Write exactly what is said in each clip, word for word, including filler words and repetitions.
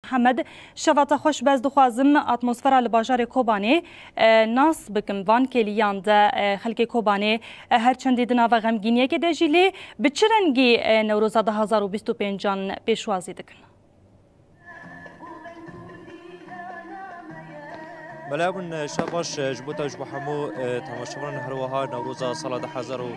Mihemed, şeva te xweş, be ez dixwazim atmosfera li bajarê Kobanê, e, nas bikim. Van kêliyan de, e, xelkê Kobanê, e, her çendî di nava xemgîniyekê de jî, lê bi çi rengî, e, Newroza du hazar û bîst û pêncan pêşwazî dikin? Mele bûn, e, şev baş, e, ji bo te û ji bo hemû, e, temaşevanan, her wiha Newroza sala du hezar û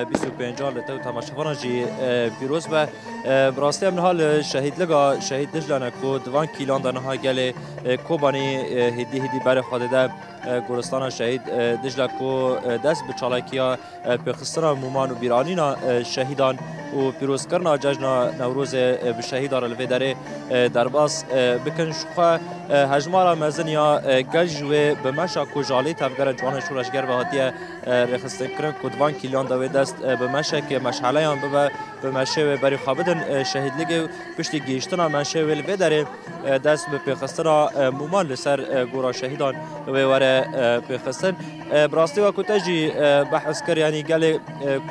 bîst û pêncan li te û temaşevanan jî, e, pîroz be. E, bi rastî em niha li şehîdliga Şehîd Dicle ne ku di van kîlan de niha gelê, e, Kobanî, e, hêdî hêdî berê xwe dide, e, goristana Şehîd, e, Dicle ku, e, dest bi çalakiya, e, pêxistina mûman û bîranîna, e, şehîdan û pîrozkirina cejna Newrozê, e, bi şehîdan re li vê derê, e, derbas, e, bikin. Ji xwe, e, hejmara mezin ya, e, gel ji wê bi meşa ku ji alî Tevgera Ciwanên Şoreşger ve hatiye, e, rêxistinkirin ku di van kîliyan de wê dest, e, bi meşekê meşeleyan bibe, bi meşê wê berî xwe bidin, e, şehîdligê û piştî gihîştina meşê wê li vê derê, e, dest bi pêxistina, e, mûman li ser, e, gora şehîdan wê were, e, pêxistin. E, bi rastî wekû te jî, e, behs kir, yanî gelê, e,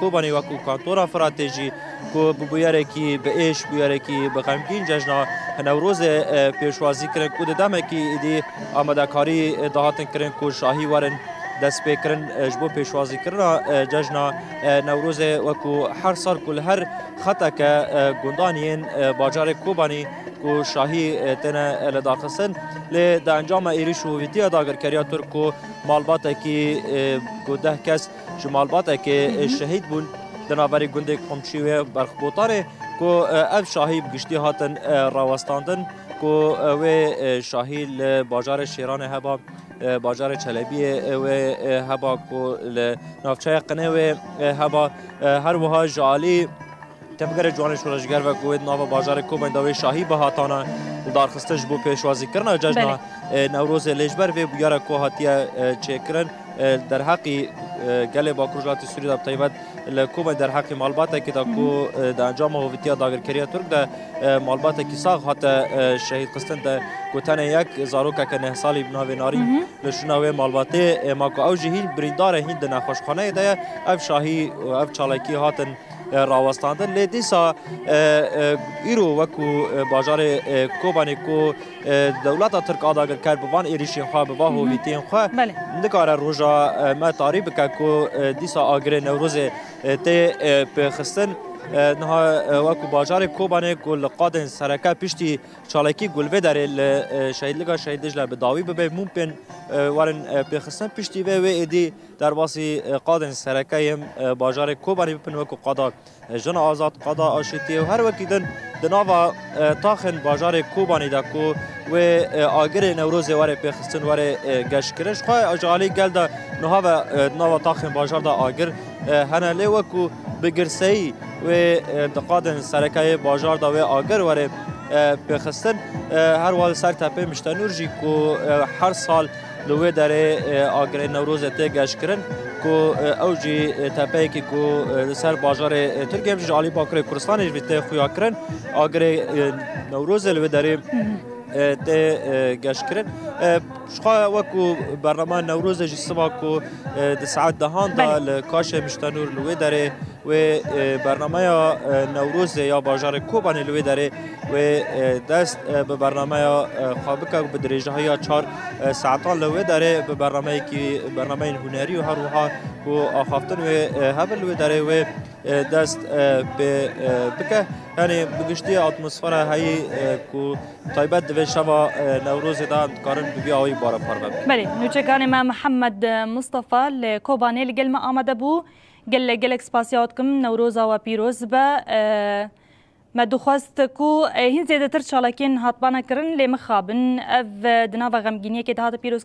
Kobanî wekû kantora Firatê jî ku bi bûyerekî bi êş, bûyerekî bi xemgîn cejna Newrozê, e, pêşwazî kirin ku di demekî êdî amadekarî, e, dihatin kirin ku şahî werin destpêkirin, e, ji bo pêşwazîkirina, e, cejna, e, Newrozê, wekû her sal ku li her xeteke, e, gundan yên, e, bajarê Kobanî ku şahî, e, têne, e, lidarxistin. Lê di encama êrîş û hovîtiya dagirkeriya Tirk ku malbatekî, e, ku deh kes ji malbatekê, e, şehîd bûn di navberî gundê komşî wê Berxbotanê ku, e, ev şahî bi giştî hatin, e, rawestandin ku, e, wê, e, şahî li bajarê Şêranê heba, e, bajarê Çelebiyê, e, wê, e, heba ku li navçeya Qinê wê, e, heba, e, her wiha ji alî Tevgerê Ciwanên Şoreşger ve ku wê di nava bajarê Kobanê de wê şahî bihatana lidarxistin ji bo pêşwazîkirina cejna, Belê. e, Newrozê. Lê ji ber vê bûyera ku hatiye, e, çêkirin, e, derheqî, e, gelê Bakur Rojhilatê Sûriyê de bi taybet li Kobanê derheqî malbatekê de ku, e, di encama hovîtiya dagirkeriya Tirk de, e, malbatekî sax hate, e, şehîd xistin de ku tenê yek zarokeke neh salî bi navê Narîn Hı hı. li şûna wê malbatê, e, ma ku ew jî hîn birîndar e, hîn di nexweşxaneyê de ye. Ev şahî û ev çalakî hatin, e, rawestandin. Lê dîsa, e, e, îro wekû, e, bajarê, e, Kobanê ku, e, dewleta Tirk a dagirker bi van êrîşên xwe, bi van Hı hı. hovîtiyên xwe Belê. nikare roja, e, me tarî bike ku, e, dîsa agirê Newrozê, e, tê, e, pêxistin. E, niha, e, wekû bajarê Kobanê ku li qadên sereke piştî çalakî ku li vê derê li, e, şehîdliga Şehîd Dicle bi dawî bibe, mûm bên, e, werin, e, pêxistin. Piştî vê wê êdî derbasî, e, qadên sereke yên, e, bajarê Kobanê bibin, wekû qada, e, Jin Azad, qada Aşîtiyê û her wekî din di nava, e, taxên bajarê Kobanê de ku wê, e, agirê Newrozê were pêxistin, were, e, geşkirin. Ji xwe ji alî gel de niha ve, e, di nava taxên bajar de agir, e, hene, lê wekû bi girseyî wê, e, di qadên sereke yê bajar de wê agir were, e, pêxistin. E, her wiha li ser tepê Miştenûr jî ku, e, her sal li wê derê, e, agirê Newrozê tê geşkirin ku, e, ew jî, e, tepeyekî ku, e, li ser bajarê, e, Tirkiyê em jî ji alî Bakurê Kurdistanê jî tê xuya kirin. Agirê, e, Newrozê li wê derê, Hı hı. e, tê, e, geşkirin. E, ji xwe wekû bernama Newrozê jî siba ku, e, di saet dehan de Belê. li Kaşê Miştenûr li wê derê wê, e, bernameya, e, Newrozê ya bajarê Kobanê li wê derê wê, e, dest, e, bi bernameya, e, xwe bike ku bi dirêjahiya çar, e, saetan li wê derê bi bernameyekî, bernameyên hunerî û her wiha ku axaftin wê, e, hebin li wê derê wê, e, dest, e, pê, e, bike. Yanî bi giştî atmosfera heyî, e, ku taybet di vê şeva, e, Newrozê de em dikarin bi vî awayî bare parve bikin. Belê, nûçekanê me Mihemed Mistefa li Kobanê li gel me amade bû. Gelek, gelek spasiya we dikim, Newroza we pîroz be. E, me dixwest ku, e, hîn zêdetir çalakiyên hatibane kirin, lê mixabin. Ev, e, di nava xemgîniyekê de hate pîroz